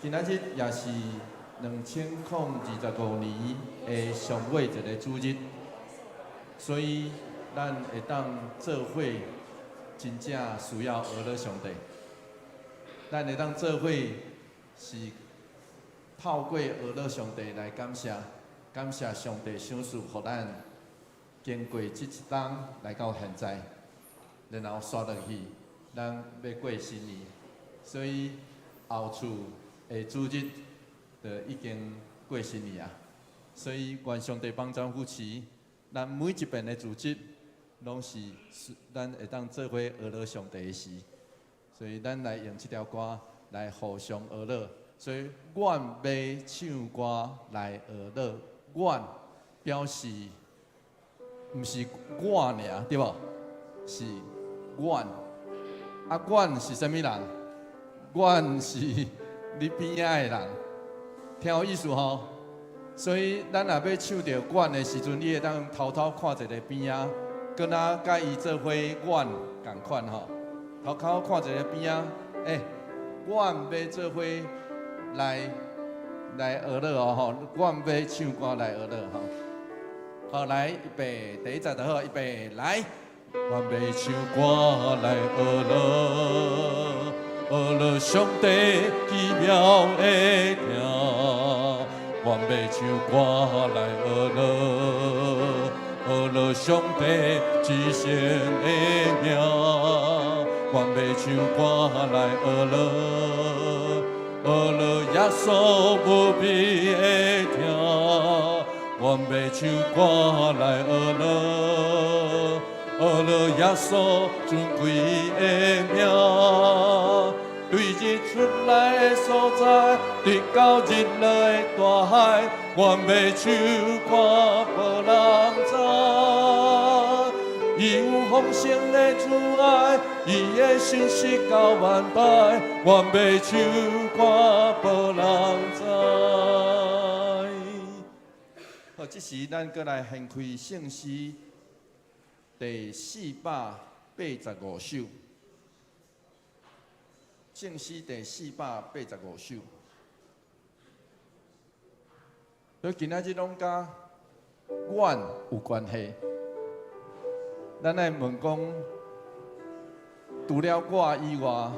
今仔日也是2025年的上尾一个主日，所以咱會當做伙，真正需要學樂上帝。咱會當做伙是透過學樂上帝來感謝，感謝上帝賞賜予咱經過這一冬來到現在，然後紲落去，咱欲過新年，所以後厝的主日就已經過新年啊。所以願上帝幫贊扶持，咱每一遍的主日，攏是咱會當做伙學樂上帝的時。所以咱來用這條歌來互相學樂。所以阮欲唱歌來學樂，阮表示毋是我爾，對無？是阮。啊，阮是啥物人？阮是你邊仔的人，聽有意思吼？所以咱若欲唱著阮的時陣，你會當偷偷看一个邊仔，閣若佮伊做伙阮仝款吼。偷偷看一个邊仔，欸，阮欲做伙來來學樂哦吼，阮欲唱歌來學樂吼。好，來，預備，第一節就好，預備，來。阮欲唱歌來學樂，學樂上帝奇妙的疼。阮欲唱歌來學樂，學樂上帝至聖的名。阮欲唱歌來學樂，學樂耶穌無比的疼。阮欲唱歌來學樂，學樂耶穌尊貴的名。對日出來的所在，直到日落的大海，阮欲唱歌予人知。伊有豐盛的慈愛，伊的信實到萬代，阮欲唱歌予人知。好，這時咱閣來掀開聖詩第485首。聖詩第485首。所以今仔日攏佮阮有關係。咱愛問講，除了我以外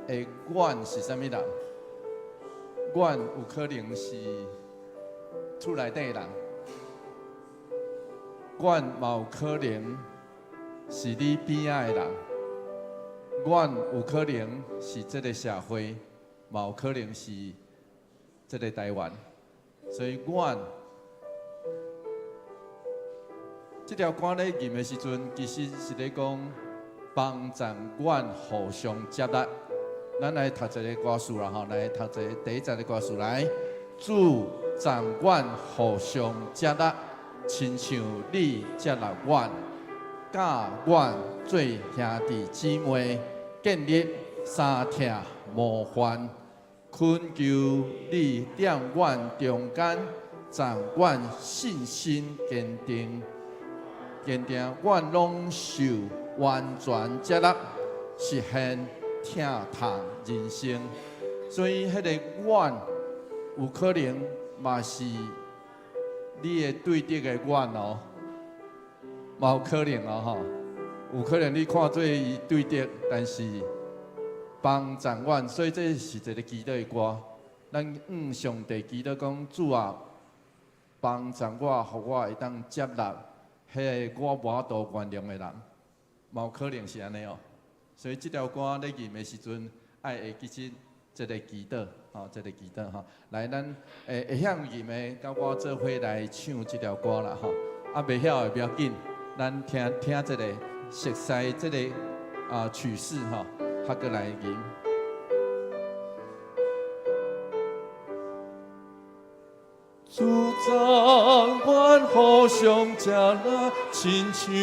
的阮是啥物人？阮有可能是厝內底的人，阮嘛有可能是你邊仔的人，阮有可能是這个社會，嘛有可能是這个台灣。所以阮這條歌咧吟的時陣，其實是咧講幫贊阮互相接納。咱來讀一个歌詞啦吼，來讀一个第一節的歌詞來。主讚阮互相接納，親像你接納阮，教阮做兄弟姊妹，建立相疼模範。懇求你踮阮中間，讚阮信心堅定，堅定，阮攏受完全接納，實現疼痛人生。所以，彼个阮有可能嘛是你的對敵的阮哦，嘛有可能哦吼，有可能你看做伊對敵，但是幫贊阮，所以這是一个祈禱的歌。咱向上帝祈禱講，主啊，幫贊我，予我會當接納彼个我無法度原諒的人，嘛有可能是按呢哦。所以這條歌咧吟的時陣，愛會記得這个祈禱，吼，這个祈禱吼。來，咱會曉吟的，佮我做伙來唱這條歌啦，吼。啊，袂曉的不要緊，咱聽聽這个熟悉這个曲式吼，較閣來吟。主讚阮互相接納，親像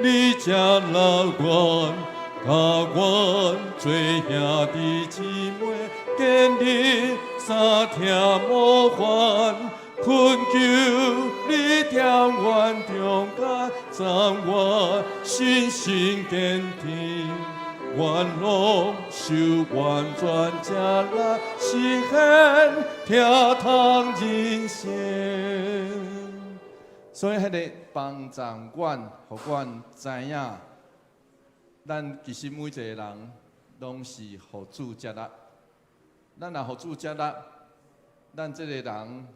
你接納阮，教阮做兄弟姊妹，建立相疼模範。懇求你踮阮中間，讚我信心堅定，阮攏受受完全才來實現疼痛人生。所以，彼个幫助阮，予阮知影，咱其實每一个人攏是予主接納。咱若予主接納，咱這個人，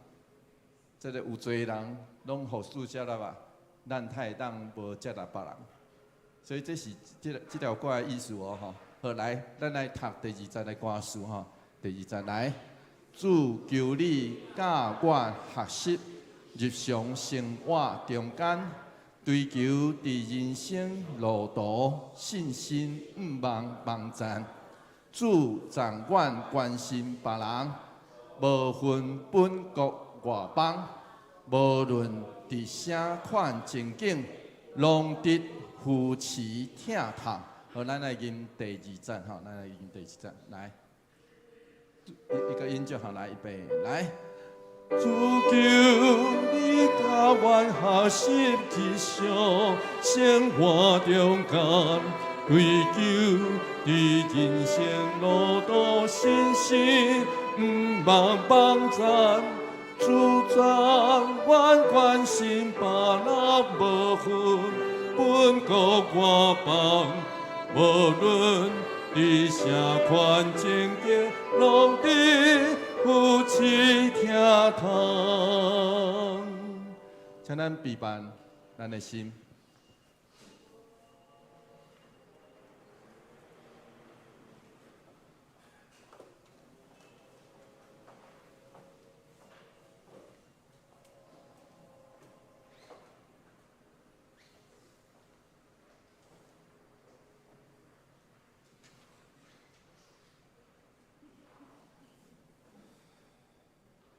這個有罪人，攏予主接納啊，咱才會當無接納別人。所以這是這條歌的意思哦，吼。好，來，咱來讀第二節的歌詞吼。第二節來，主求你教我學習日常生活中間，追求佇人生路途信心毋忘幫贊。主讚阮關心別人，無分本國外邦，無論佇啥款情景，攏得扶持疼痛。好，咱來吟第二節吼，咱來吟第二節，來，一個音就好，來，預備，來。主求你教阮學習日常生活中間，追求佇人生路途信心毋忘幫贊。主讚阮關心別人，無分本國外邦，無論佇啥款情景，攏得扶持疼痛。請咱閉關咱的心。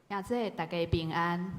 兄姊，大家平安。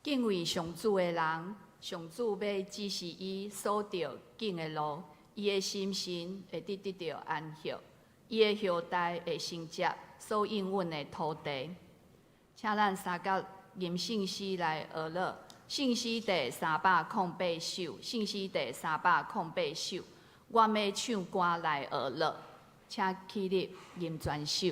敬畏上主的人，上主欲指示伊所著拣的路，伊的心神會得著安息，伊的後代會承接所應允的土地。請咱三甲吟聖詩來學樂，聖詩第308首，聖詩第308首，我欲唱歌來學樂，請起立吟全首。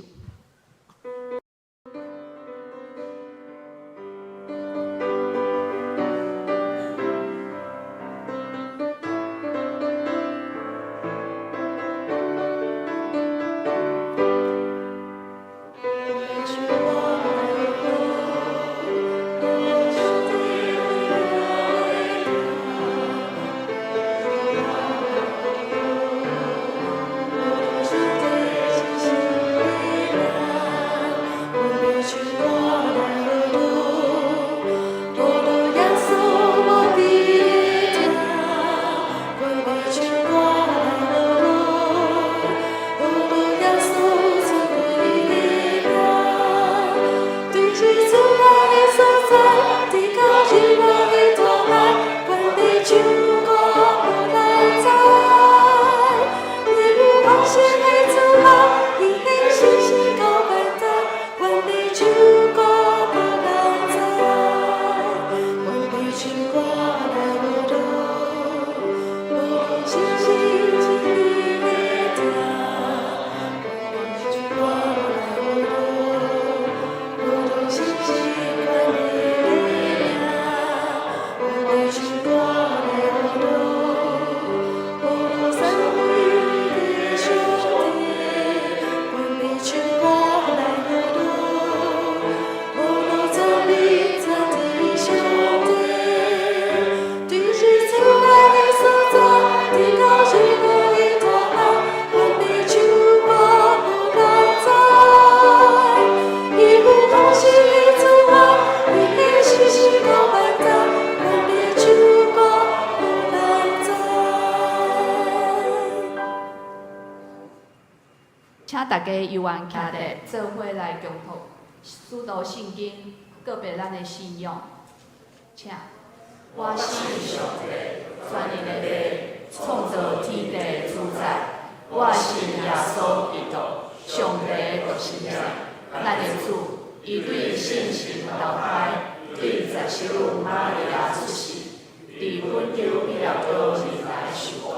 請大家猶原徛咧，做伙來共讀使徒信經，告白咱的信仰。請。我信上帝，全能的父，創造天地的主宰。我信耶穌基督，上帝的獨生子，咱的主。伊對聖神投胎，對十守瑪利亞出世，佇本丟彼拉多年來受苦，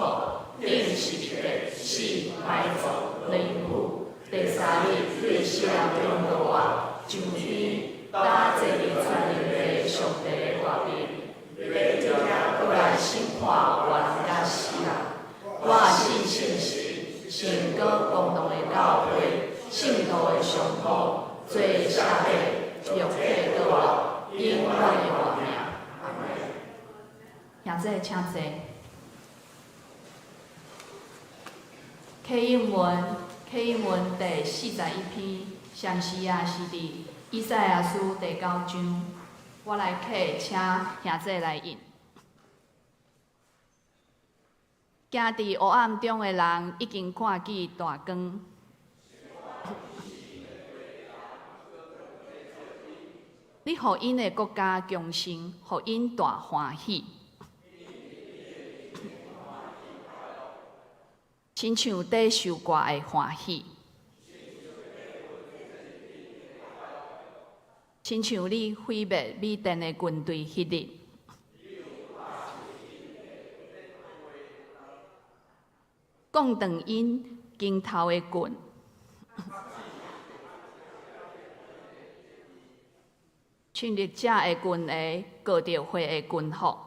釘十字架，死埋葬，落陰府，第三日對死人中復活，上天，搭坐佇全能的上帝的右邊，欲佇遐閣來審判活人佮死人。我信聖神，聖膏公同的教會，聖徒的相通，罪赦免，肉體復活，永遠的活命。兄弟，請坐。啟應文，啟應文第41篇，相時啊是佇以賽亞書第九章。我來啟，請兄弟來印。行佇黑暗中的人，已經看見大光。你予𪜶的國家強盛，予𪜶大歡喜，親像佇收割的歡喜，親像你毀滅米甸的軍隊彼日。摃斷𪜶肩頭的棍。侵略者的軍鞋，裹著血的軍服，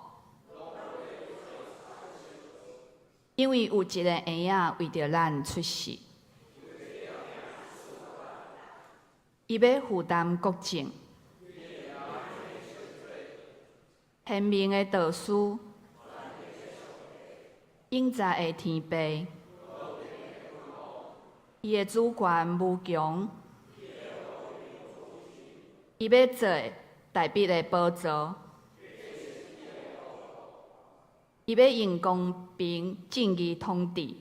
因為有一个嬰仔為著咱出世，伊欲負擔國政，賢明的導師，永在的天父，伊的主權無窮。伊欲做大衛的寶座，伊欲用公平正義統治，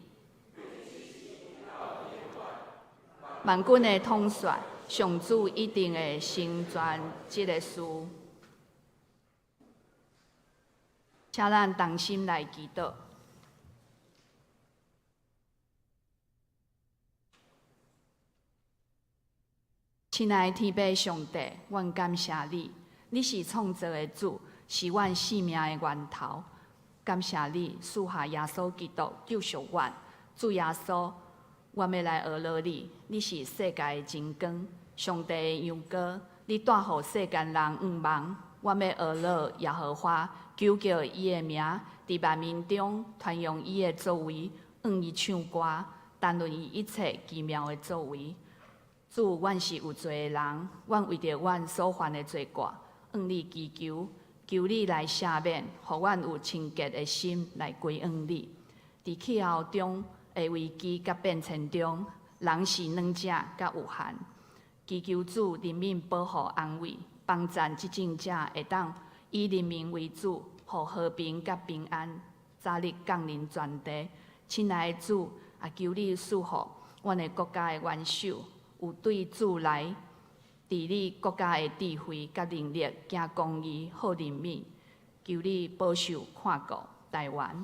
萬軍的統帥，上主一定會成全這个事。請咱同心來祈禱。親愛的天父上帝，阮感謝你，你是創造的主，是阮生命的源頭。感謝你賜下耶穌基督救贖阮。主耶穌，阮欲來學落你，你是世界的真光，上帝的羊羔，你帶予世間人向望。阮欲學落耶和華，求告伊的名，佇萬民中傳揚伊的作為，向伊唱歌，談論伊一切奇妙的作為。主，阮是有罪的人，阮為著阮所犯的罪過，向你祈求，求你來赦免，予阮有清潔的心來歸向你。佇氣候中的危機佮變遷中，人是軟弱佮有限。祈求主憐憫、保護、安慰，幫贊執政者會當以人民為主，予和平佮平安早日降臨全地。親愛的主，也求你賜予阮的國家的元首，有對主來治理國家的智慧佮能力，行公義、好憐憫。求你保守看顧台灣，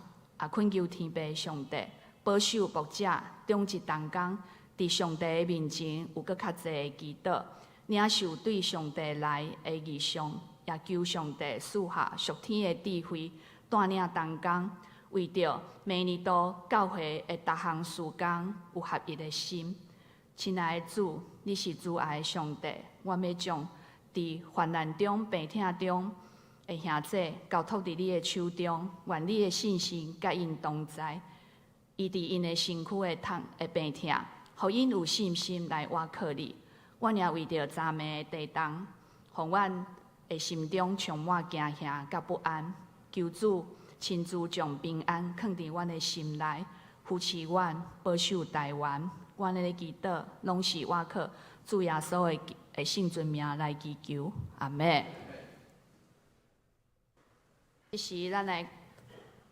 也懇求天父上帝保守牧者長執同工，佇上帝的面前有閣較濟的祈禱，領受對上帝來的異象，也求上帝賜下屬天的智慧，帶領同工，為著明年度教會的逐項事工有合一的心。親愛的主，你是慈愛的上帝，阮欲將佇患難中、病痛中的兄弟交託佇你的手中，願你的信心佮𪜶同在，醫治𪜶的身軀的痛的病痛，予𪜶有信心來倚靠你。阮也為著昨暝的地動，予阮的心中充滿驚嚇佮不安。求主親自將平安囥佇阮的心內，扶持阮，保守台灣。阮的祈禱攏是倚靠主耶穌的聖尊名來祈求，阿們。這時，咱來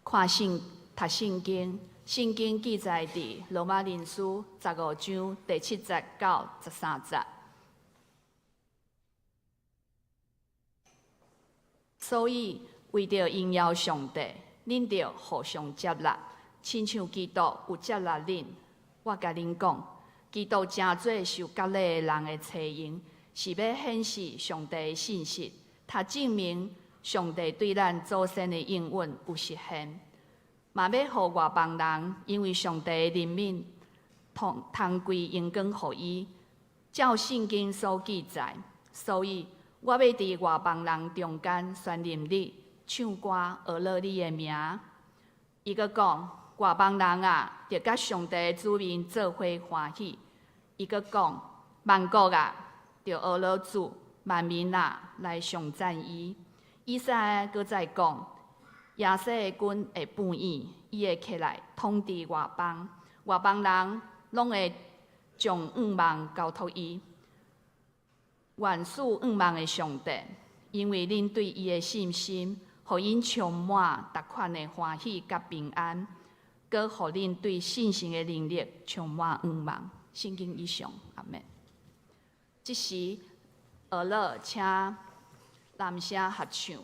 看聖讀聖經，聖經記載佇羅馬人書15章第7節到13節。所以為著榮耀上帝，恁著互相接納，親像基督有接納恁。我共恁講，基督成做受割禮的人的冊爿，是欲顯示上帝的信實，通證明上帝對咱祖先的應允有實現，嘛欲予外邦人因為上帝的憐憫，通通歸榮光予伊。照聖經所記載，所以我欲佇外邦人中間宣認你，唱歌呵咾你的名。伊閣講，外邦人啊，著佮上帝的子民做伙歡喜。伊閣講，萬國啊，著呵咾主；萬民啊，來頌讚伊。以賽亞閣再講，耶西的根會變異，伊會起來統治外邦，外邦人攏會將向望交託伊。願賜向望的上帝，因為恁對伊的信心，予𪜶充滿逐款的歡喜佮平安，閣予恁對信心的能力充滿向望。聖經以上，阿們。這時，呵咾請男聲合唱。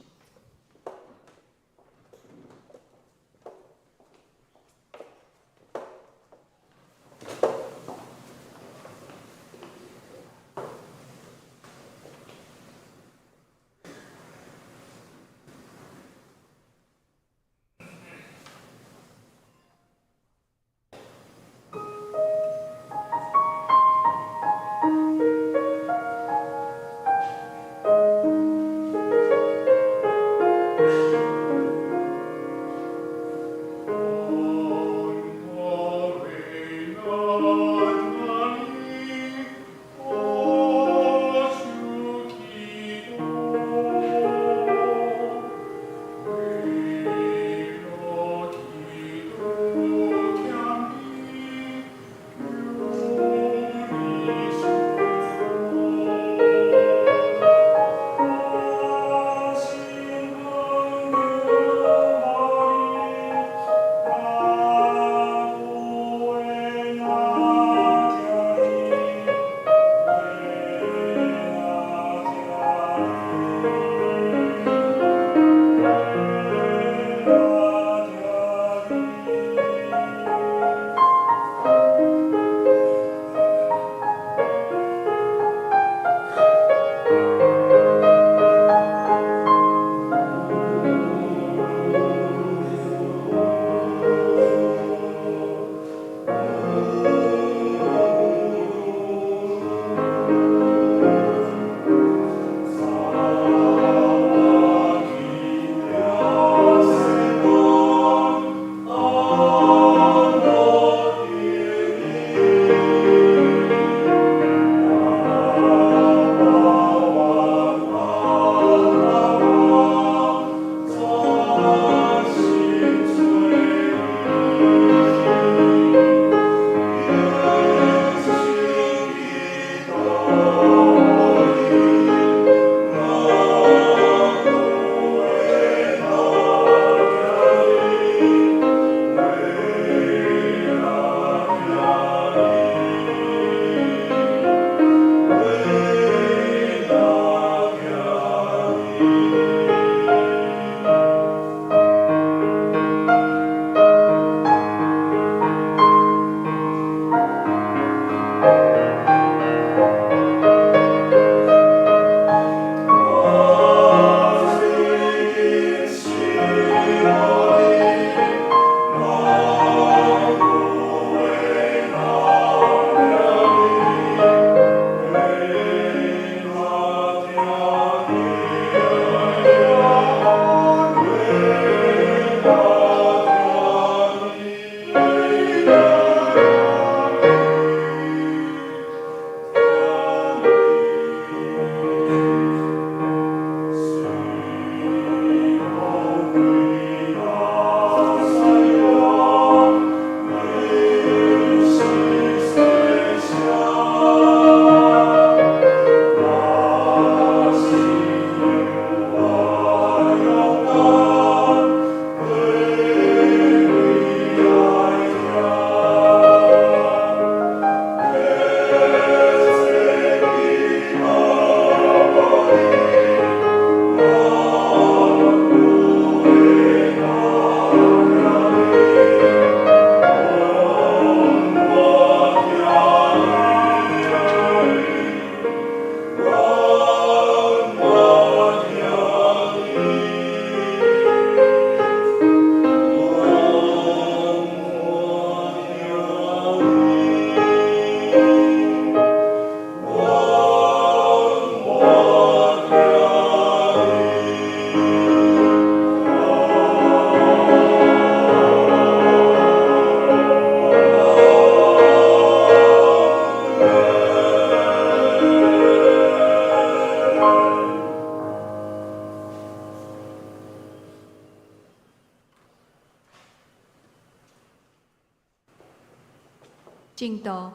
證道，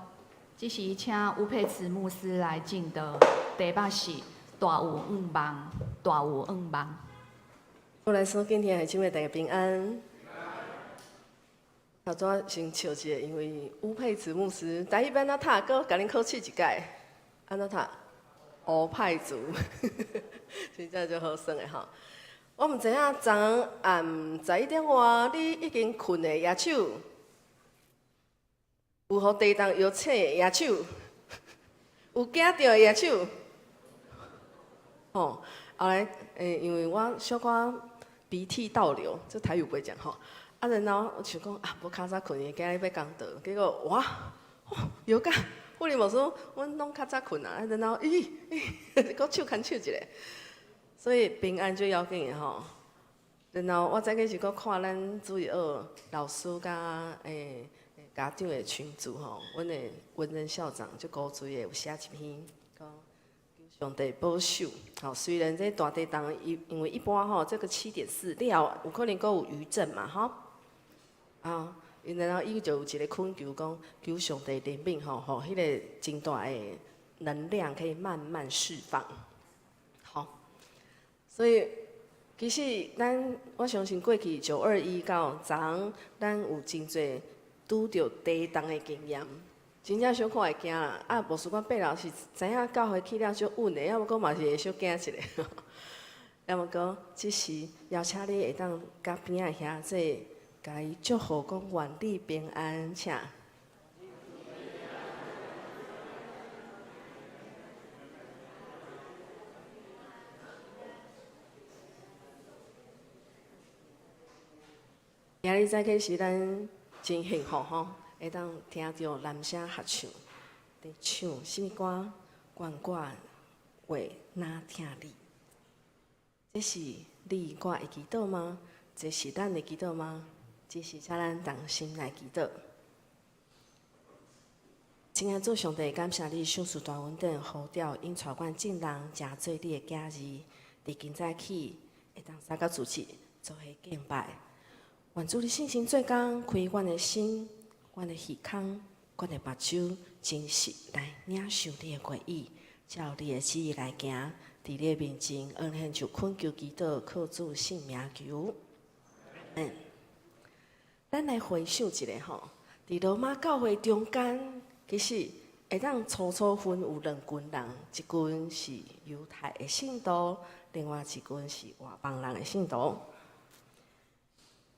這時請吳佩慈牧師來證道，題目是大有向望，大有向望。我來說，今天兄姊妹大家平安。頭拄先笑一下，因為吳佩慈牧師台語欲按怎讀，閣共恁考試一擺，按怎讀？烏派族，真正足好耍的吼。我毋知影昨暗11點外，你已經睏的舉手，有予地動搖醒的舉手，有驚著的舉手。吼，後來因為我小可鼻涕倒流，這台語袂講吼。啊，然後我想講啊，無較早睏，今日欲講道，結果哇，搖甲，富林牧師，阮攏較早睏啊，然後咦，閣手牽手一下，所以平安最要緊的吼。然後我早起是閣看咱主日學老師佮家長的群組吼，阮的文仁校長足古錐的有寫一篇，講上帝保守。吼，雖然這大地動，因為一般吼，這個7.4了，有可能閣有餘震嘛，吼。啊，然後伊就有一個懇求講，求上帝憐憫吼，予彼個真大的能量可以慢慢釋放。好，所以其實咱我相信過去9·21到昨昏，咱有真濟拄著地動的經驗，真正小可會驚啦。啊，無輸講八樓是知影教會起了足穩的，抑毋過嘛是會小驚一下。抑毋過，這時邀請你會當佮邊仔兄姊，共伊祝福講願你平安，請。今日早起是咱真幸福吼，會當聽著男聲合唱，佇唱啥物歌？願我的話若疼你，這是你我的祈禱嗎？這是咱的祈禱嗎？這是請咱同心來祈禱。親愛主上帝，感謝你賞賜大恩典，呼召引帶阮眾人，成做你的囝兒。佇今早起會當三個主日做伙敬拜。願主你聖神做工，開阮的心、阮的耳孔、阮的目睭，真實來領受你的話語，照你的旨意來行。佇你的面前，恩獻就懇求祈禱，靠主聖名求。咱來回想一下吼，佇羅馬教會中間，其實會當粗粗分有兩群人，一群是猶太的信徒，另外一群是外邦人的信徒。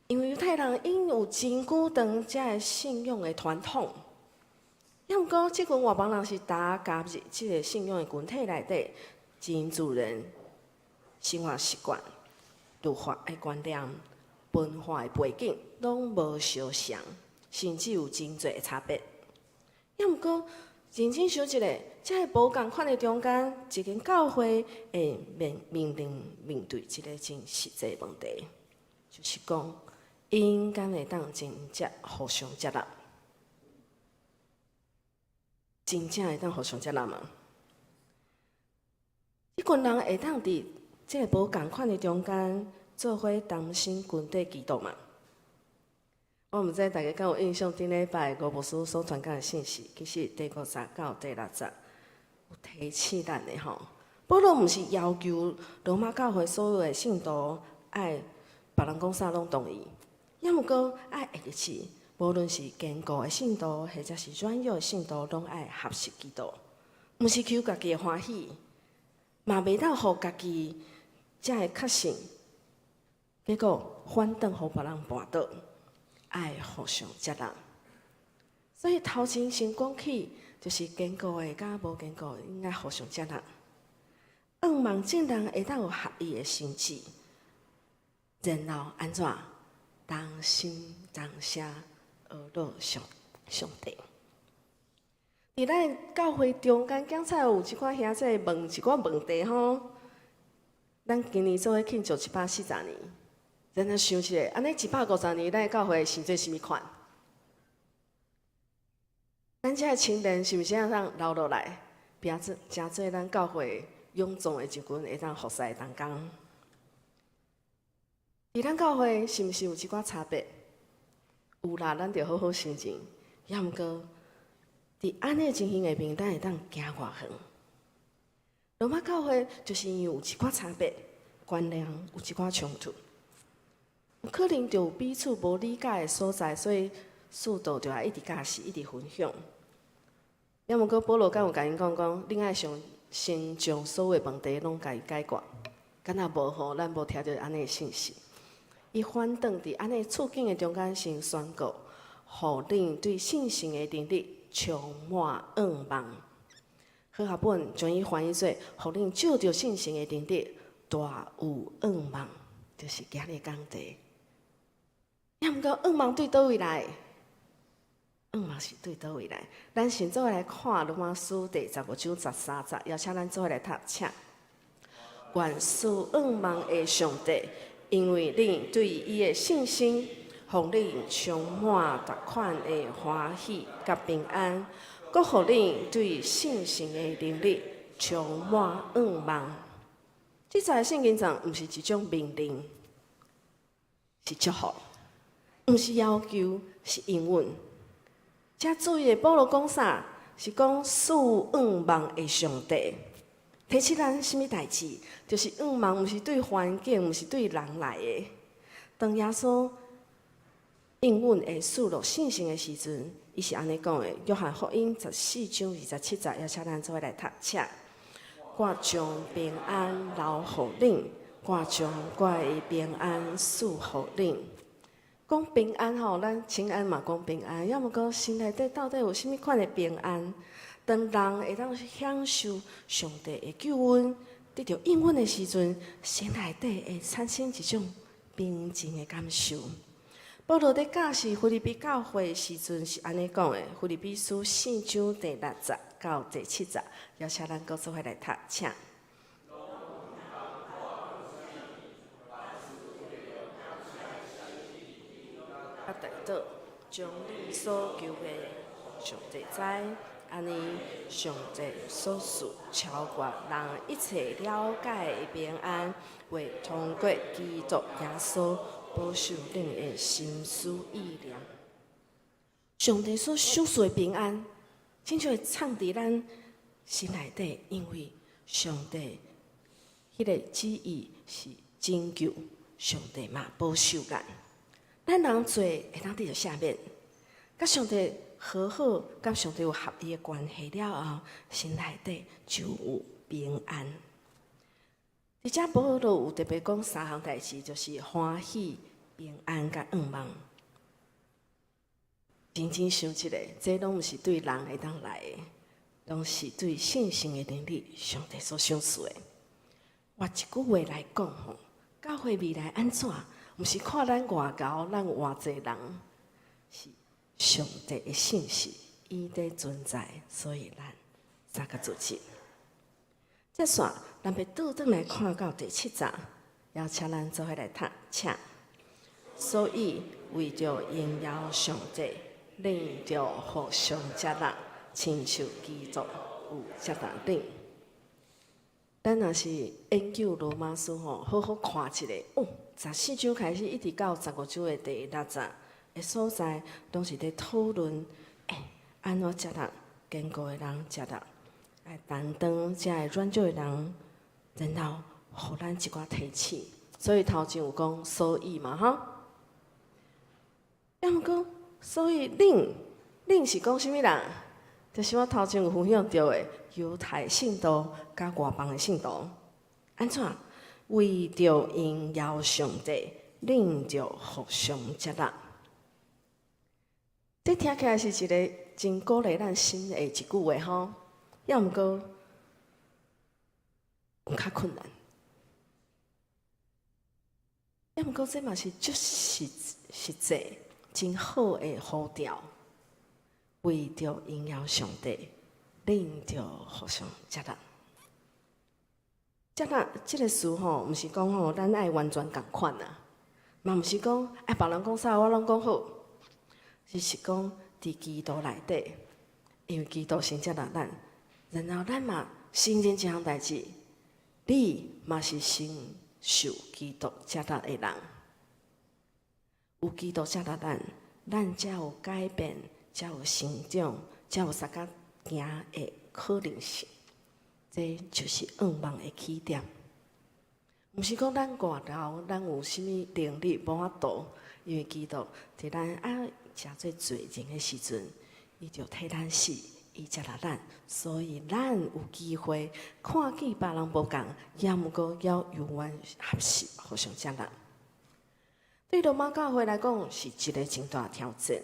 因為猶太人𪜶有真久長這个信仰的傳統，抑毋過這群外邦人是逐加入這个信仰的群體內底，真自然生活習慣、律法的觀念、文化的背景攏無相像，甚至有真濟的差別。抑毋過認真想一下，這个無仝款的中間，一間教會會面臨面對一个真實際問題，就是講。𪜶敢會當真正互相接納？真正會當互相接納嗎？這群人會當佇這个無仝款的中間做伙同心群體祈禱嗎？我毋知大家敢有印象，頂禮拜吳牧師所傳講的信息，其實第五節到第六節有提醒咱的吼。保羅毋是要求羅馬教會所有的信徒愛別人講啥攏同意。抑毋過愛會記起，無論是堅固的信徒，或者是軟弱的信徒，攏愛學習祈禱，毋是求家己的歡喜，嘛袂當予家己才會確信，結果反轉予別人絆倒，愛互相接納。所以頭前先講起，就是堅固的佮無堅固的，應該互相接納。向望眾人會當有合一的心志，然後按怎？同心同聲呵咾上帝。佇咱教會中間，剛才有一寡兄姊問一寡問題吼。咱今年做伙慶祝140年，咱來想一下，按呢150年，咱的教會是做啥物款？咱這个青年是毋是會當留落來，變做成做咱教會勇壯的一群，會當服侍的同工？佇咱教會是毋是有一寡差別？有啦，咱著好好承認。抑毋過，佇按呢情形下面，咱會當行偌遠？羅馬教會就是因為有一寡差別，觀念有一寡衝突，有可能就有彼此無理解的所在，所以使徒就愛一直教示，一直分享。抑毋過保羅敢有共𪜶講講，恁愛上先將所有的問題攏共伊解決，敢若無吼，咱無聽著按呢的信息。伊反轉佇按呢處境的中間，先宣告，予恁對信心的能力充滿向望。和合本將伊翻譯做，予恁藉著信心的能力大有向望，就是今日講題。抑毋過向望對佗位來？向望是對佗位來？咱先做伙來看羅馬書第15章13節，邀請咱做伙來讀，請。願賜向望的上帝，因為恁對伊的信心，予恁充滿逐款的歡喜佮平安，閣予恁對信心的能力充滿向望。這節聖經上毋是一種命令，是祝福，毋是要求，是應允。請注意，保羅講啥？是講賜向望的上帝。提醒咱啥物代誌？就是向望，毋是對環境，毋是對人來的。當耶穌應允會賜落信心的時陣，伊是按呢講的：約翰福音14章27節，邀請咱做伙來讀。請。我將平安留予恁，我將我的平安賜予恁。講平安吼，咱請安嘛講平安，抑毋過心內底到底有啥物款的平安？當人會當享受上帝的救恩，得著應允的時陣，心內底會產生一種平靜的感受。保羅佇教示腓立比教會的時陣是按呢講的：腓立比書4章第6節到第7節，邀請咱閣做伙來讀，請。啊，代禱，將恁所求的，予上帝知，按呢，上帝所賜超過人一切了解的平安，會通過基督耶穌保守恁的心思意念。上帝所賞賜的平安，親像會藏佇咱心內底，因為上帝彼个旨意是拯救，上帝嘛保守咱。咱人罪會當得著赦免，佮上帝和好，佮上帝有合一的關係了後，心內底就有平安。佇遮保羅有特別講三項代誌，就是歡喜、平安佮向望。認真想一下，這攏毋是對人會當來的，攏是對信心的能力，上帝所賞賜的。換一句話來講吼，教會未來按怎？毋是看咱偌𠢕，咱有偌濟人，是上帝的信實，伊佇存在，所以咱才較組織。接續，咱欲倒轉來看到第七節，邀請咱做伙來讀，請。所以為著榮耀上帝，恁著互相接納，親像基督有接納恁。咱若是研究羅馬書吼，好好看一下，哦，14章開始一直到15章的第六節的所在，攏是佇討論，按怎接納堅固的人接納，愛擔當這个軟弱的人，然後予咱一寡提醒。所以頭前有講所以嘛，吼。抑毋過，所以恁，恁是講啥物人？就是我頭前有分享著的猶太信徒佮外邦的信徒，按怎？為著榮耀上帝，恁著互相接納。這聽起來是一个真鼓勵咱心的一句話吼，抑毋過有較困難。抑毋過這嘛是足實實際真好的呼召。為著榮耀上帝，恁著互相接納。接納這个詞吼，毋是講吼，咱愛完全仝款啊，嘛毋是講愛別人講啥，我攏講好，只是講佇基督內底，因為基督先接納咱，然後咱嘛承認這項代誌，你嘛是先受基督接納的人，有基督接納咱，咱才有改變。才有成長，才有相佮行的可能性。這就是向望的起點。毋是講咱偌老，咱有啥物能力無法度，因為基督佇咱猶誠做罪人的時陣，伊就替咱死，伊接納咱，所以咱有機會看見別人無仝，猶毋過猶猶原合適互相接納。對羅馬教會來講，是一个真大挑戰，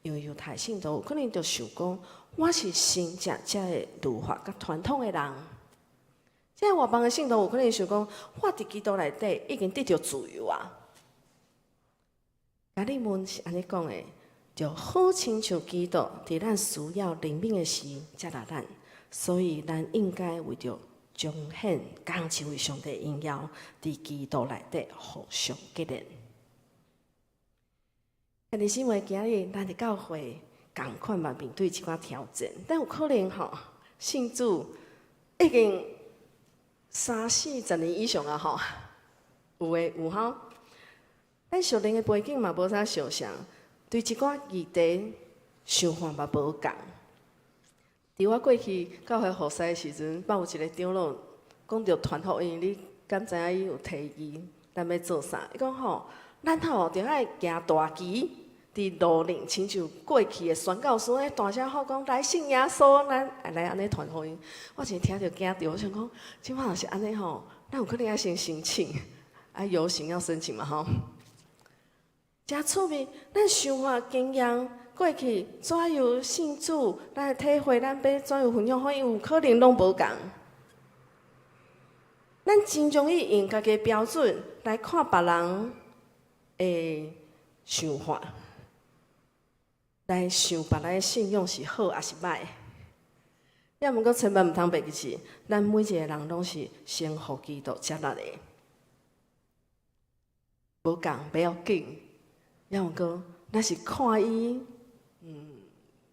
因為猶太信徒有可能就想講，我是先食這个律法佮傳統的人。這個外邦的信徒有可能想講，我佇基督內底已經得著自由啊。加利門是按呢講的，就好親像基督佇咱需要憐憫的時接納咱，所以咱應該為著彰顯仝一位上帝榮耀，佇基督內底互相激勵。兄弟姊妹，今日咱的教會仝款嘛面對一寡挑戰，但有可能吼信主已經三四十年以上啊吼，有的有吼。咱屬靈的背景嘛無啥相像，對一寡議題想法嘛無仝。佇我過去教會服侍的時陣，捌有一個長老講著傳福音，你敢知影伊有提議，咱欲做啥？伊講吼，咱吼著愛行大旗，佇路頂親像過去的宣教師，大聲喊講來信耶穌，咱愛來按呢傳福音。我真聽著驚著，我想講，這擺若是按呢吼，咱有可能愛先申請，愛遊行要申請嘛吼。誠趣味，咱想法經驗過去怎樣信主，咱的體會，咱欲怎樣分享，予伊有可能攏無仝。咱真容易用家己的標準來看別人的想法，來想別人的信仰是好抑是䆀。猶毋過千萬毋通袂記是，咱每一个人攏是先予基督接納的，無仝不要緊。猶毋過，咱是看伊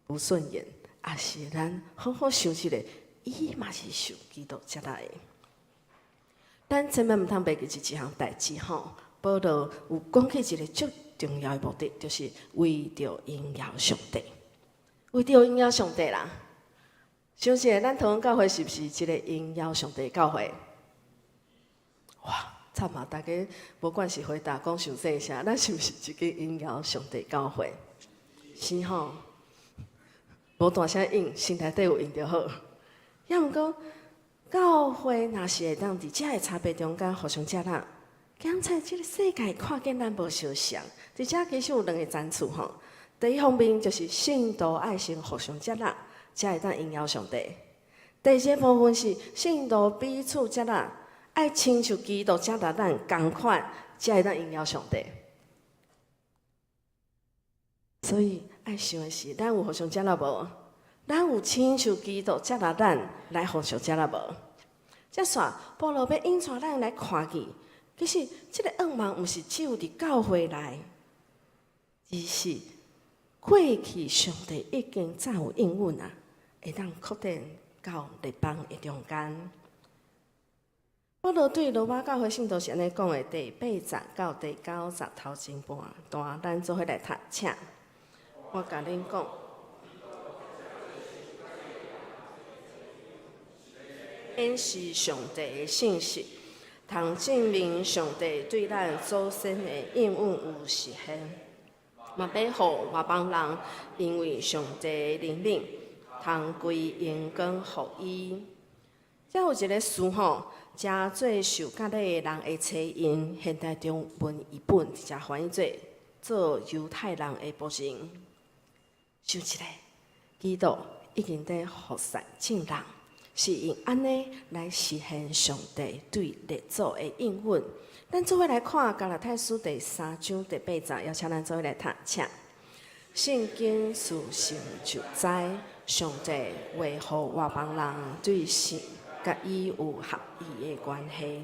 無順眼，抑是咱好好想一下，伊嘛是受基督接納的。咱千萬毋通袂記一項代誌吼，保羅有講起一个足重要的目的，就是為著榮耀上帝，為著榮耀上帝啦。想一下，咱桃園教會是毋是一个榮耀上帝的教會？哇，慘啊！大家無管是回答講傷細聲，咱是毋是一个榮耀上帝教會？是吼，無大聲應，心內底有應就好。猶毋過，教會若是會當佇遮个差別中間互相接納，檢測這个世界看見咱無相像。佇遮其實有兩个層次吼。第一方面就是信徒愛先互相接納，才會當榮耀上帝。第二個部分是信徒彼此接納，愛親像基督接納咱仝款，才會當榮耀上帝。所以愛想的是，咱有互相接納無？咱有親像基督接納咱來互相接納無？這煞保羅欲引帶咱來看見，其實這个向望毋是只有佇教會內，而是過去上帝已經早有應允啊，會當擴展到列邦的中間。保羅對羅馬教會信徒是按呢講的，第八節到第九節頭前半段，咱做伙來讀，請我共恁講。顯示上帝的信實，通證明上帝對咱祖先的應允有實現，嘛欲予外邦人因為上帝的憐憫，通歸榮光予伊。遮有一个詞吼，誠做受割禮的人的冊印，現代中文譯本直接翻譯做做猶太人的僕人。想一下，基督已經佇服侍眾人，是用按呢來實現上帝對列祖的應允。咱做伙來看加拉太書第三章第八節，邀請咱做伙來讀，請。聖經事實就知，上帝話予外邦人對神佮伊有合意的關係，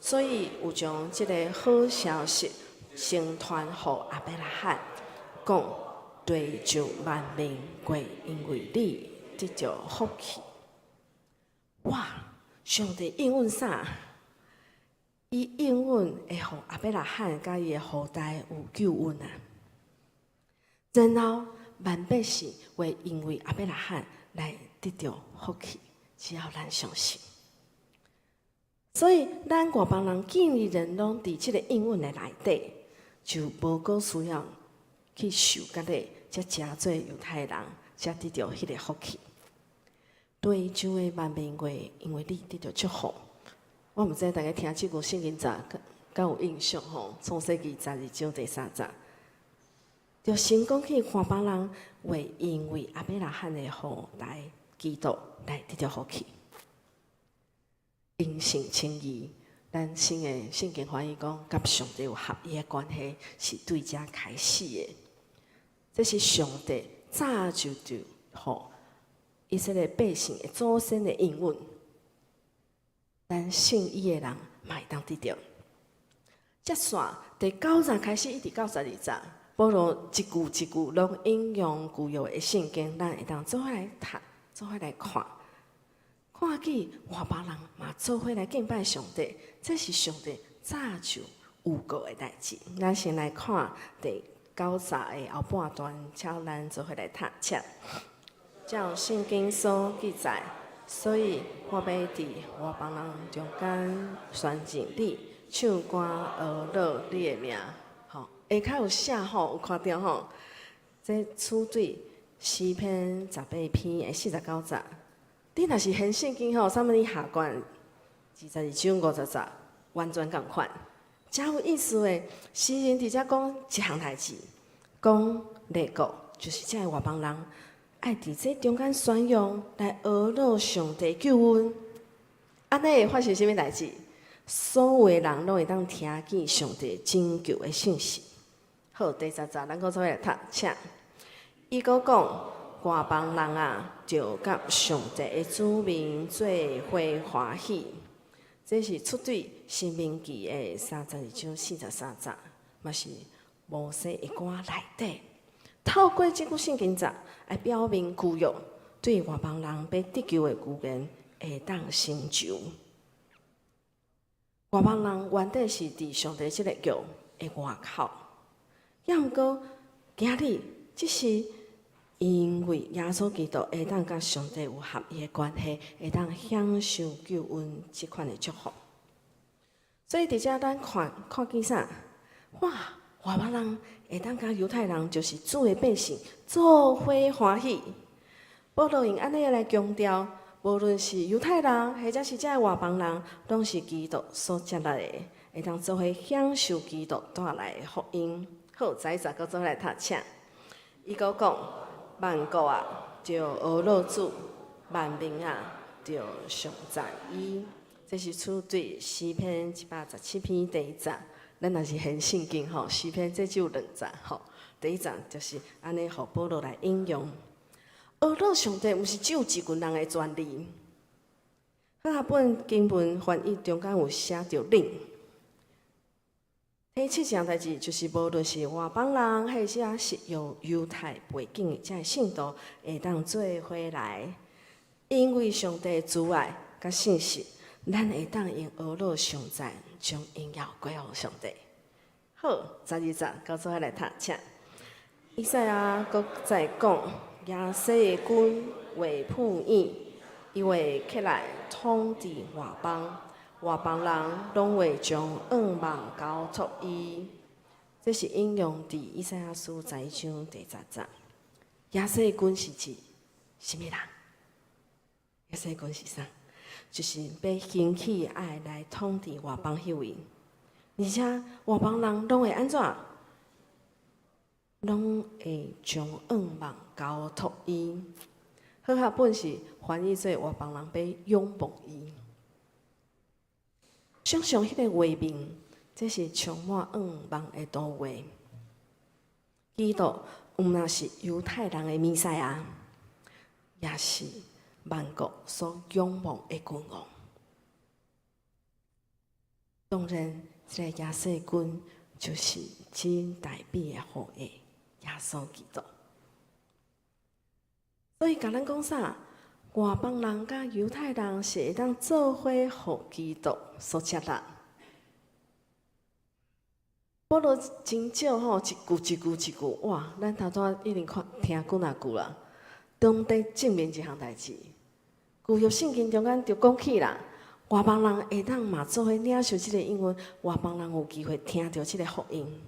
所以有將這个好消息先傳予亞伯拉罕，講地上萬民會因為你得著福氣。哇！上帝應允啥？伊應允會予亞伯拉罕佮伊的後代有救恩啊！然後萬百姓會因為亞伯拉罕來得著福氣，只要咱相信。所以，咱外邦人既然攏佇這個應允的內底，就無閣需要去受割禮，才成做猶太人，才得著彼個福氣。地上的萬民會因為你得著祝福。我毋知大家聽這句聖經節敢有印象吼？創世記12章第3節，就先講起外邦人會因為亞伯拉罕的後代基督來得著福氣。因信稱義，咱新的聖經翻譯講，佮上帝有合一的關係，是對遮開始的。這是上帝早就就予以色列百姓的祖先的應允，咱信伊的人嘛會當得著。接續第九節開始一直到12節，保羅一句一句攏引用舊約的聖經，咱會當做伙來讀，做伙來看。看見外邦人嘛做伙來敬拜上帝，這是上帝早就預告的代誌。咱先來看第九節的後半段，請咱做伙來讀。請照聖經所記載，所以我欲佇外邦人中間宣認你，唱歌呵咾你的名。吼，下跤有寫吼，有看著吼。這出對詩篇18篇的49節。你若是現聖經吼，啥物你下卷22章50節，完全仝款，誠有意思的。詩人佇遮講一項代誌，講列國就是這个外邦人，愛佇這中間宣揚來呵咾上帝救恩。按呢會發生啥物代誌？所有的人攏會當聽見上帝拯救的信息。好，第10節，咱閣做伙來讀，請。伊閣講，外邦人啊，著佮上帝的子民做伙歡喜。這是出對申命記的32章43節，嘛是摩西的歌內底。透過這句聖經節來表明舊約對外邦人欲得救的預言會當成就。外邦人原底是佇上帝這個約的外口，抑毋過今日這是因為耶穌基督會當佮上帝有合一的關係，會當享受救恩這款的祝福。所以佇遮咱看看見啥？哇！外邦人會當佮猶太人就是主的百姓做伙歡喜。保羅用按呢來強調，無論是猶太人，或者是這个外邦人，攏是基督所接納的，會當做伙享受基督帶來的福音。好，11節閣做伙來讀，請。伊閣講，萬國啊，著呵咾主；萬民啊，著頌讚伊。這是出對詩篇117篇第1節。咱若是現聖經吼，詩篇這只有兩節吼。第一節就是按呢，予保羅來引用。呵咾上帝，毋是只有一群人的權利。和合本經文翻譯中間有寫著恁。提醒一項代誌，就是無論是外邦人，或者是有猶太背景的這个信徒，會當做伙來，因為上帝慈愛佮信實，咱會當用呵咾頌讚，將榮耀歸予上帝。好，12節，閣做伙來讀，請。以賽亞閣再講，耶西的根會鋪遠，伊會起來統治外邦，外邦人攏會將仰望交託伊。這是引用佇以賽亞書11章第10節。耶西的根是指啥物人？耶西的根是啥？就是欲興起愛來統治外邦彼位，而且外邦人攏會按怎？攏會將仰望交託伊。和合本是翻譯做外邦人欲仰望伊。想像彼個畫面，這是充滿仰望的圖畫。基督毋但是猶太人的彌賽亞，也是萬國所仰望的君王。當然，這个耶西根就是指大衛的後裔耶穌基督。所以，共咱講啥？外邦人佮猶太人是會當做伙予基督所接納。保羅真少吼，一句一句一句，哇！咱頭拄仔已經看聽幾若句啦，當地證明一項代誌。舊約聖經中間就講起啦，外邦人會當嘛做伙領受這個應允，外邦人有機會聽著這個福音。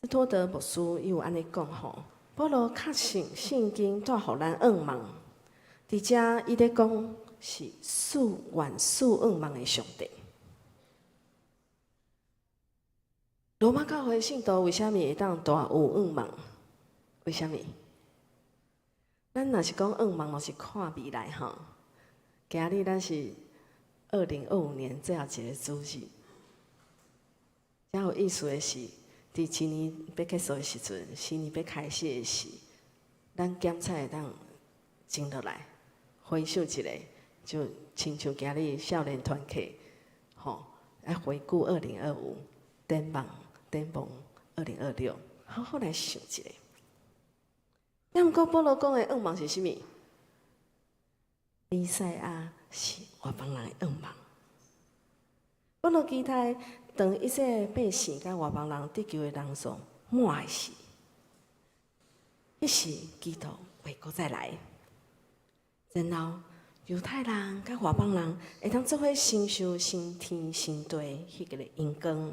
斯托德牧師伊有按呢講吼，保羅確信聖經帶予咱向望，佇遮伊咧講是賜願賜向望的上帝。羅馬教會信徒為啥物會當大有向望？為啥物？咱若是講向望，就是看未來吼。今日咱是2025年最後一個主日。遮有意思的是，佇一年欲結束的時陣，新年欲開始的時，咱檢查會當靜落來，回想一下，就親像今日少年團契，吼，來回顧2025，展望展望2026，好好來想一下。抑毋過保羅講的向望是啥物？彌賽亞是外邦人的向望。保羅期待當以色列百姓佮外邦人得救的人數滿時，彼時基督會閣再來。然後猶太人佮外邦人會當做伙承受新天新地彼個榮光。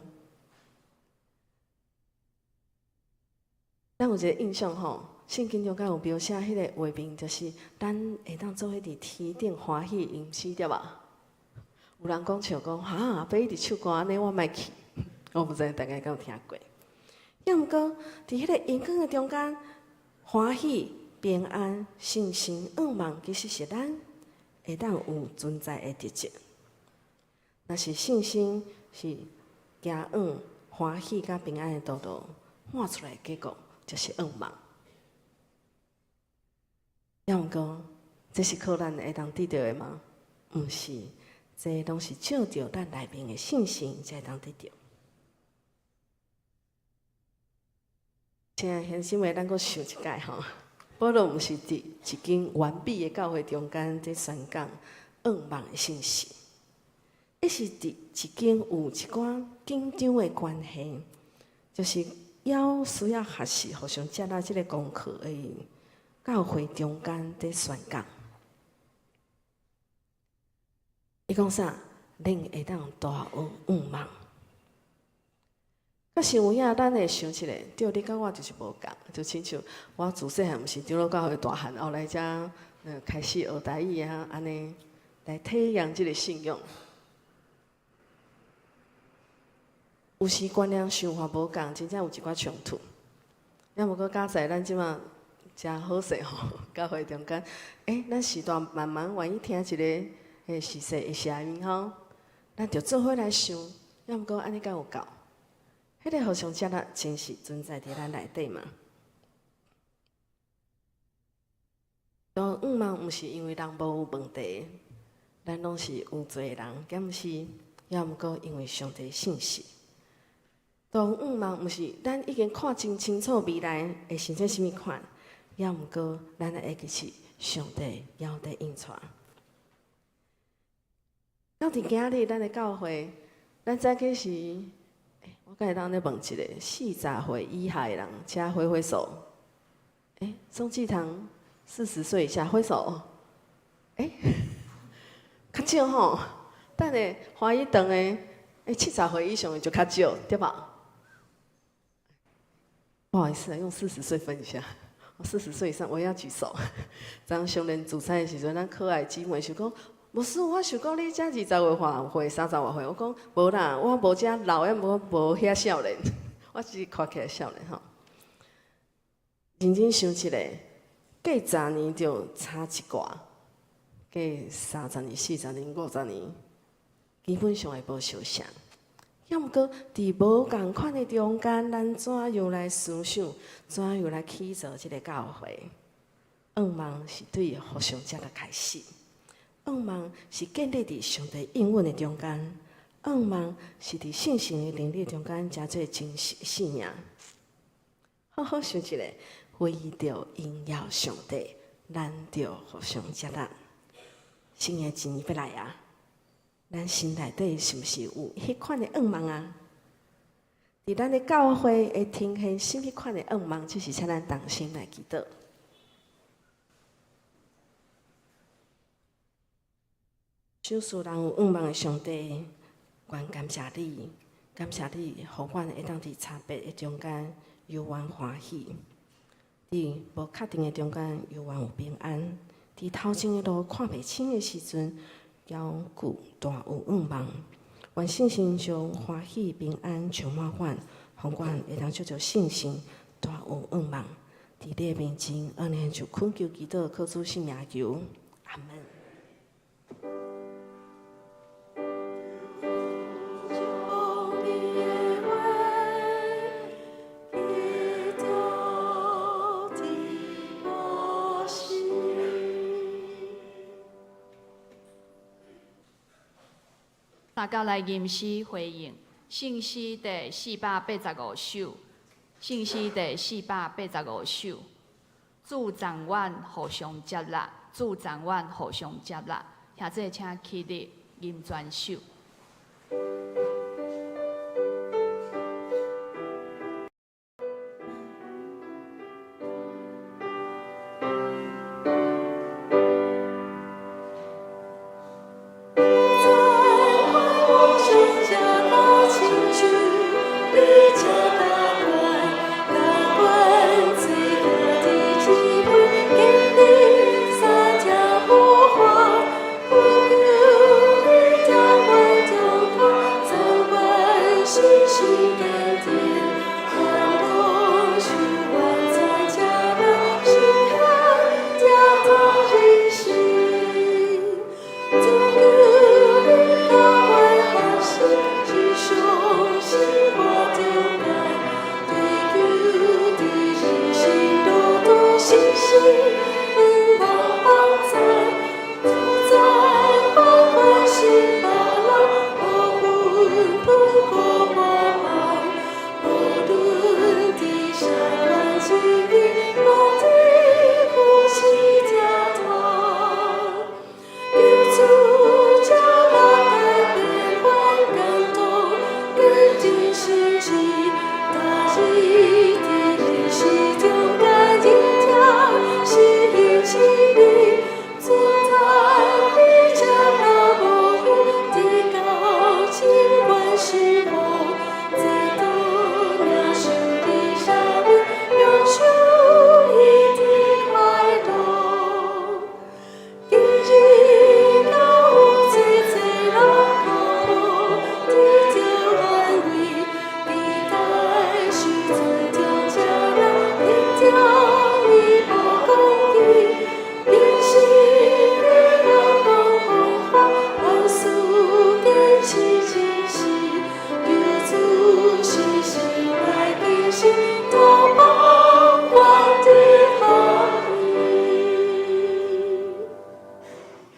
咱有一個印象吼，聖經中間有描寫彼個畫面，就是咱會當做伙佇天頂歡喜吟詩，對無？有人講笑講，哈，欲一直唱歌按呢，我莫去。我毋知大家敢有聽過。抑毋過，佇彼個榮光的中間，歡喜、平安、信心、向望，其實是咱會當有存在的特質。若是信心是行向歡喜佮平安的道路，活出來的結果就是向望。抑毋過，這是靠咱會當得著的嗎？毋是，這攏是借著咱內面的信心才會當得著。親愛的兄姊妹，咱閣想一擺吼，保羅毋是佇一間完美的教會中間佇宣講向望的信息，伊是佇一間有一寡緊張的關係，就是猶需要學習互相接納這個功課的教會中間佇宣講。伊講啥？恁會當大有向望。確實有影，咱會想起來，對，你佮我就是無仝，就親像我自細漢毋是長老教會大漢，後來才開始學台語啊，按呢來體驗這個信仰。有時觀念想法無仝，真正有一寡衝突。抑毋過佳哉咱這馬誠好勢吼，教會中間，欸，咱時代慢慢願意聽一個欸時勢的聲音吼，咱就做伙來想，抑毋過按呢敢有夠？彼個互相接納真實存在佇咱內底嘛？大向望毋是因為人無有問題，咱攏是有罪的人，敢毋是？抑毋過因為上帝信實。大向望毋是咱已經看真清楚未來會成做啥物款，抑毋過咱會記起上帝猶佇引帶。到佇今日咱的教會，咱早起時，欸，我敢會當按呢問一下，40歲以下的人，請揮揮手。欸，宋繼堂40歲以下揮手。欸，較少吼，等下歡喜堂的，欸，70歲以上的就較少，對吧？不好意思，用40歲分一下。40歲以上我要舉手。昨上年聚餐的時陣，咱可愛姊妹想講，牧師，我想講你才二十外歲，30外歲。我講無啦，我無遮老，也無無遐少年，我只是看起來少年吼。認真想一下，過十年就差一寡，過30年、40年、50年，基本上會無相像。抑毋過，佇無仝款的中間，咱怎樣來思想？怎樣來起造這個教會？向望是對互相接納開始，向望是建立佇上帝應允的中間，向望是佇信心的能力中間，成做真實性命。好好想一下，為著榮耀上帝，咱著互相接納。新的一年欲來啊！咱心內底是毋是有彼款的願望啊？佇咱的教會會呈現啥物款的願望？這是請咱同心來祈禱。賞賜人有願望的上帝，阮感謝你，感謝你，予阮會當佇差別的中間猶原歡喜，佇無確定的中間猶原有平安，佇頭前的路看袂清的時陣，猶閣大有願望。願聖神將歡喜平安充滿阮，予阮會當藉著信心大有願望。佇你的面前，按呢就懇求祈禱，靠主聖名求，阿門。大家來吟詩回應，聖詩第485首，聖詩第485首，主讚阮互相接納，主讚阮互相接納，兄弟請起立吟全首。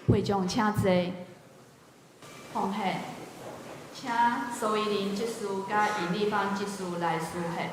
會眾請坐，奉獻，請蘇依林執事佮尹麗芳執事來司獻。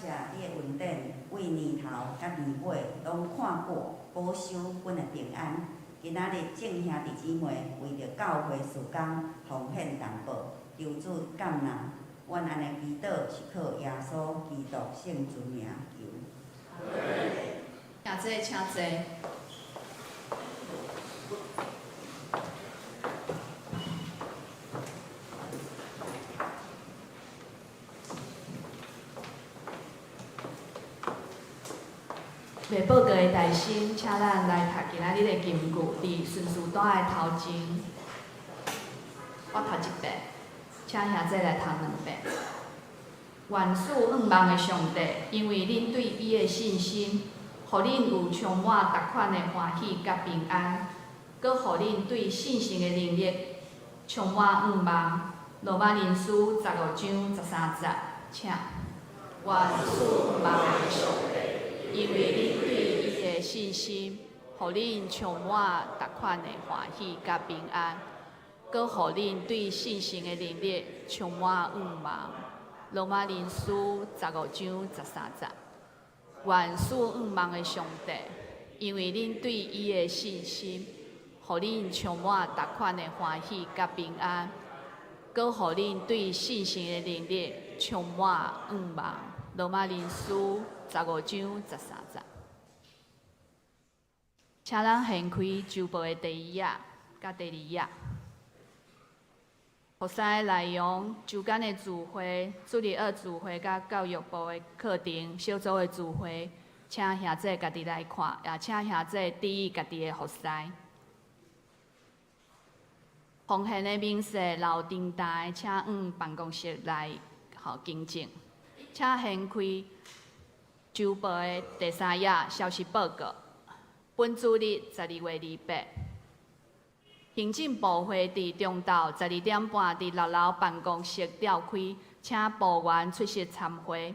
謝你的恩典，對年頭佮年尾攏看顧保守阮的平安。今仔日眾兄弟姊妹為著教會事工奉獻淡薄，求主感納。阮按呢祈禱是靠耶穌基督聖尊名求。請坐，請坐。未報告的代先，請咱來讀今仔日的金句，佇順序單的頭前，我讀一遍，請兄弟來讀兩遍。願賜向望的上帝，因為恁對伊的信心，予恁有充滿逐款的歡喜佮平安，閣予恁對信心的能力充滿向望。羅馬人書15章13節，請。願賜向望的上帝，因為恁對伊的信心，予恁充滿逐款的歡喜佮平安，閣予恁對信心的能力充滿向望。羅馬人書15章13節，願賜向望的上帝，因為恁對伊的信心，予恁充滿逐款的歡喜佮平安，閣予恁對信心的能力充滿向望。羅馬人書15章13節，請咱掀開週報的第一頁佮第二頁。服侍的內容：週間的聚會、主日學聚會佮教育部的課程小組的聚會，請兄弟家己來看，也請兄弟注意家己的服侍。奉獻的明細留頂台，請往辦公室來予更正。請掀開週報的第三頁消息報告。本主日12月28，行政部會佇中晝12點半佇六樓辦公室召開，請部員出席參會。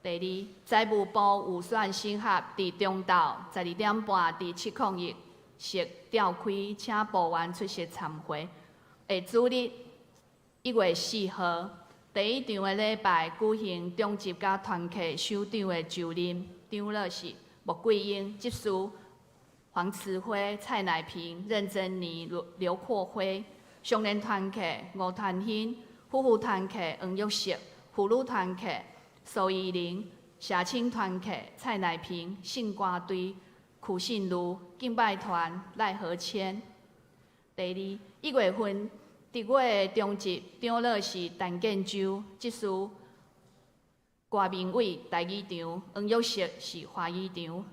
第二，財務部預算審核佇中晝12點半佇701室召開，請部員出席參會。下主日1月4號，第一場的禮拜舉行長執佮團契首長的就任，長老是穆桂英，執事黃慈輝、蔡乃平、任珍妮、劉闊輝，少年團契吳團興，夫婦團契黃玉石，婦女團契蘇依玲，社青團契蔡乃平，聖歌隊許信如，敬拜團賴和謙。第二，1月份德月的長執長老是陳建州，執事郭明偉台語場，黃玉石是華語場。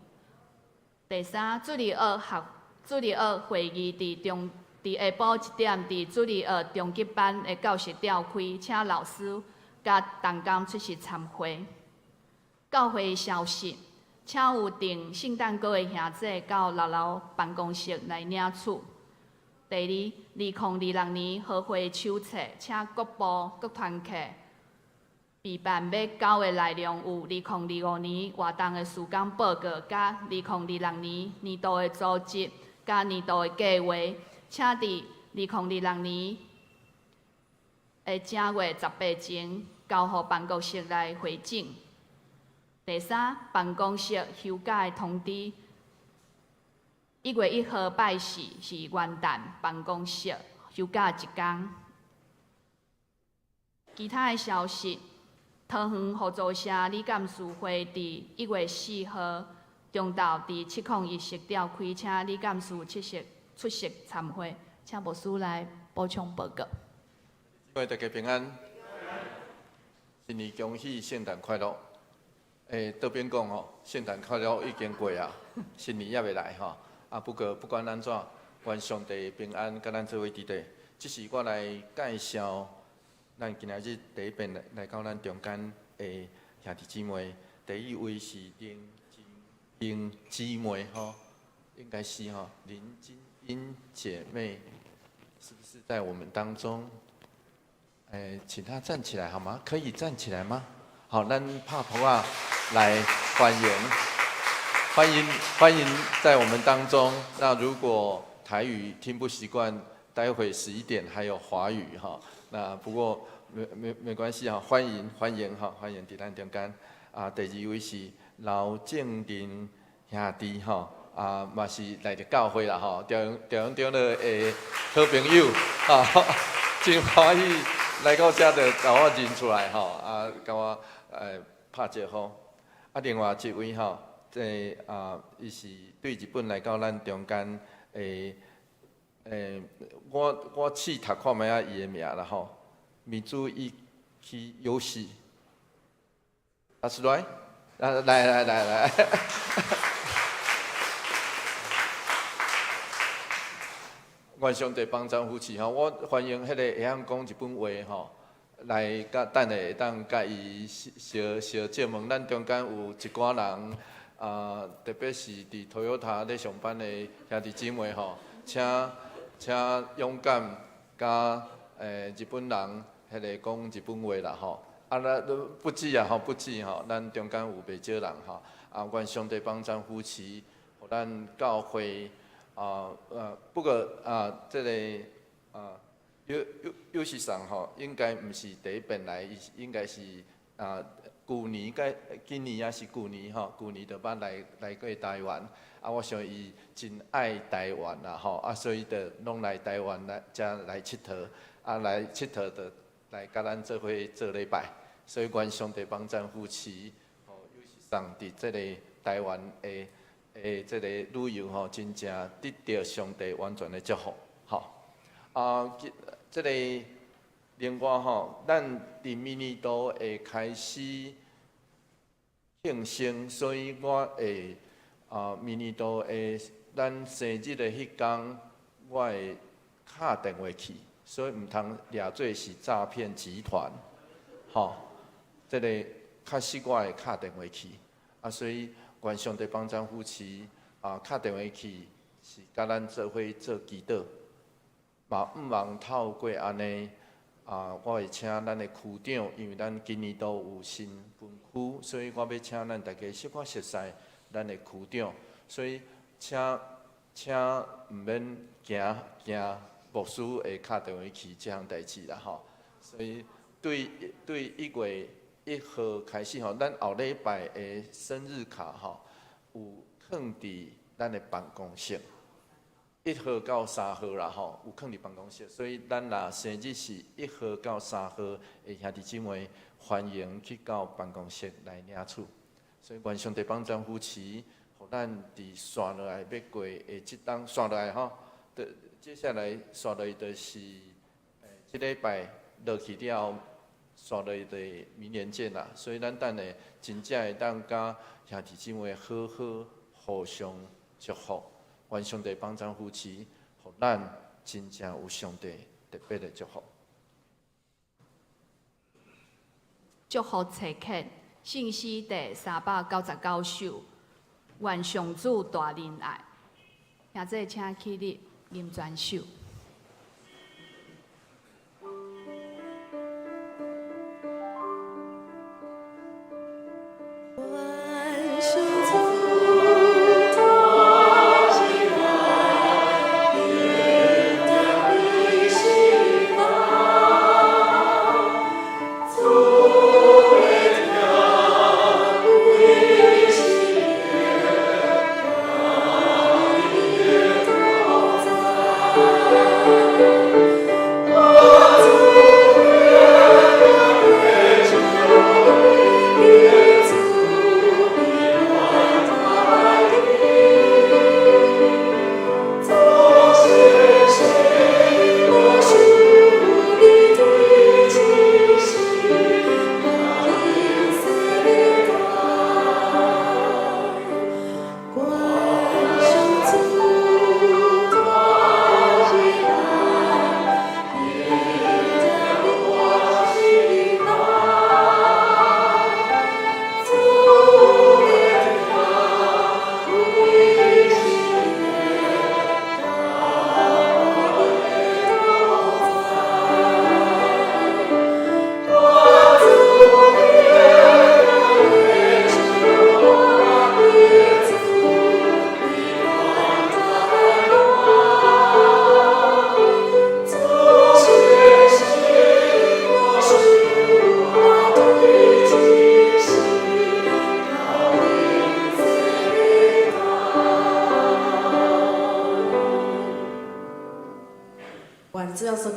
第三，主日學學主日學會議佇中佇下晡1點佇主日學中級班的教室召開，請老師佮同工出席參會。教會消息，請有訂聖誕歌的兄弟到六樓辦公室來領取。第二，2026年和會手冊，請各部各團契備辦欲交的內容有2025年活動的事工報告，佮2026年年度的組織，佮年度的計劃，請佇2026年的正月18前交予辦公室來回診。第三，辦公室休假的通知，1月1號拜四是元旦，辦公室休假一工。其他的消息，桃園互助社理監事會佇1月4號中晝佇701室召開，請理監事出席參會，請牧師來補充報告。各位大家平安，新年恭喜，聖誕快樂。倒邊講吼，聖誕快樂已經過啊，新年猶未來吼。啊，不過不管按怎，願上帝平安，佮咱做伙佇咧。這是我來介紹，咱今仔日第一遍來到咱中間的兄弟姊妹。第一位是林金英姊妹吼，應該是吼，林金英姐妹，是不是在我們當中？請她站起來好嗎？可以站起來嗎？好，咱拍噗仔來歡迎，歡迎歡迎在我們當中。那如果台語聽不習慣，待會11點還有華語哈。那不過沒關係哈，歡迎歡迎哈，歡迎佇咱中間。啊，第二位是劉正林兄弟吼，啊，嘛是來自教會啦吼，中中長老的好朋友，啊，真歡喜來到遮就共我認出來吼，啊，共我拍招呼。啊，另外一位吼，這啊，伊是對日本來到咱中間的，我試讀看覓仔伊的名啦吼，米珠伊去遊戲。阿是來，啊來來來來，願上帝幫贊扶持吼，我歡迎彼个會曉講日本話吼，來佮等下會當佮伊相相借問。咱中間有一寡人啊，特別是佇 Toyota 咧上班的兄弟姊妹吼，請請勇敢佮日本人彼个講日本話啦吼。啊，咱都不止啊吼，不止吼，咱中間有袂少人吼。啊，願上帝幫贊扶持，予咱教會啊不過啊，這個啊，有時上吼，應該毋是第一遍來，伊應該是啊，舊年佮今年抑是舊年吼，舊年就捌來過台灣。啊，我想伊真愛台灣啦吼，啊，所以就攏來台灣來遮來𨑨迌，啊，來𨑨迌就來佮咱做伙做禮拜。所以願上帝幫贊扶持，吼，尤其上佇這個台灣的這個旅遊吼，真正得著上帝完全的祝福，吼。啊，這個另外吼，咱佇明年度會開始慶生，所以我會啊，明年度的咱生日的彼工，我會敲電話去，所以毋通掠做是詐騙集團，吼。這個確實我會敲電話去，啊，所以願上帝幫贊扶持，啊，敲電話去是佮咱做伙做祈禱，嘛毋茫透過按呢，啊，我會請咱的區長，因為咱今年度有新分區，所以我欲請咱大家小可熟似咱的區長，所以請請毋免驚驚牧師會敲電話去這項代誌啦吼，所以對1月1號開始吼，咱後禮拜的生日卡吼，有囥佇咱的辦公室。1號到3號啦吼，有囥佇辦公室，所以咱若生日是1號到3號的兄弟姊妹，歡迎去到辦公室來領取。所以願上帝幫贊扶持，予咱佇紲落來欲過的這冬紲落來吼，接下來紲落來就是這禮拜落去了後。紲落去就明年見啦，所以咱等下真正會當佮兄弟姊妹好好互相祝福，願上帝幫贊扶持，予咱真正有上帝特別的祝福。祝福冊刻，聖詩第399首，願上主大仁愛。現在請起立，吟全首。願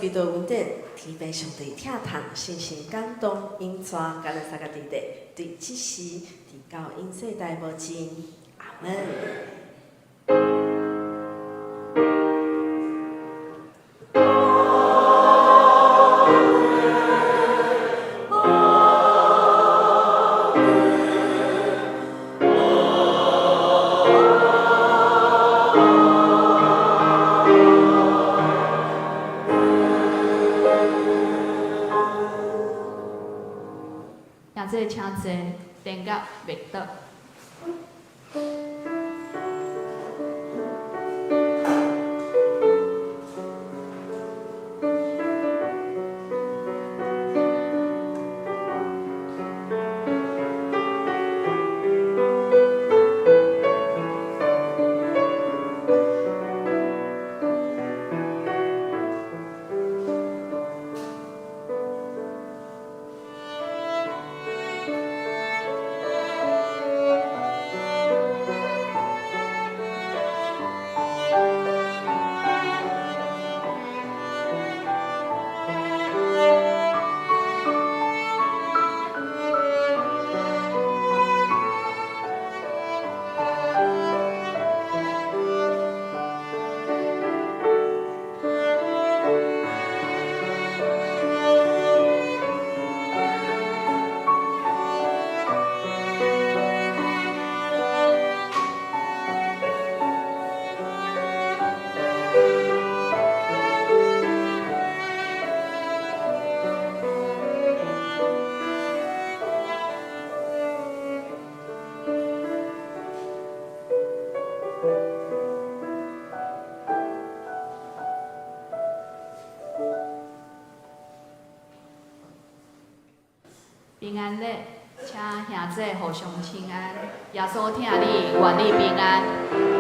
基督恩典，天父上帝疼痛，聖神感動，引帶，佮咱三个弟弟，佇這時，直到永世代無盡。阿門。兄弟請坐，燈甲滅倒。平安禮，請兄弟互相請安。耶穌疼你，願你平安。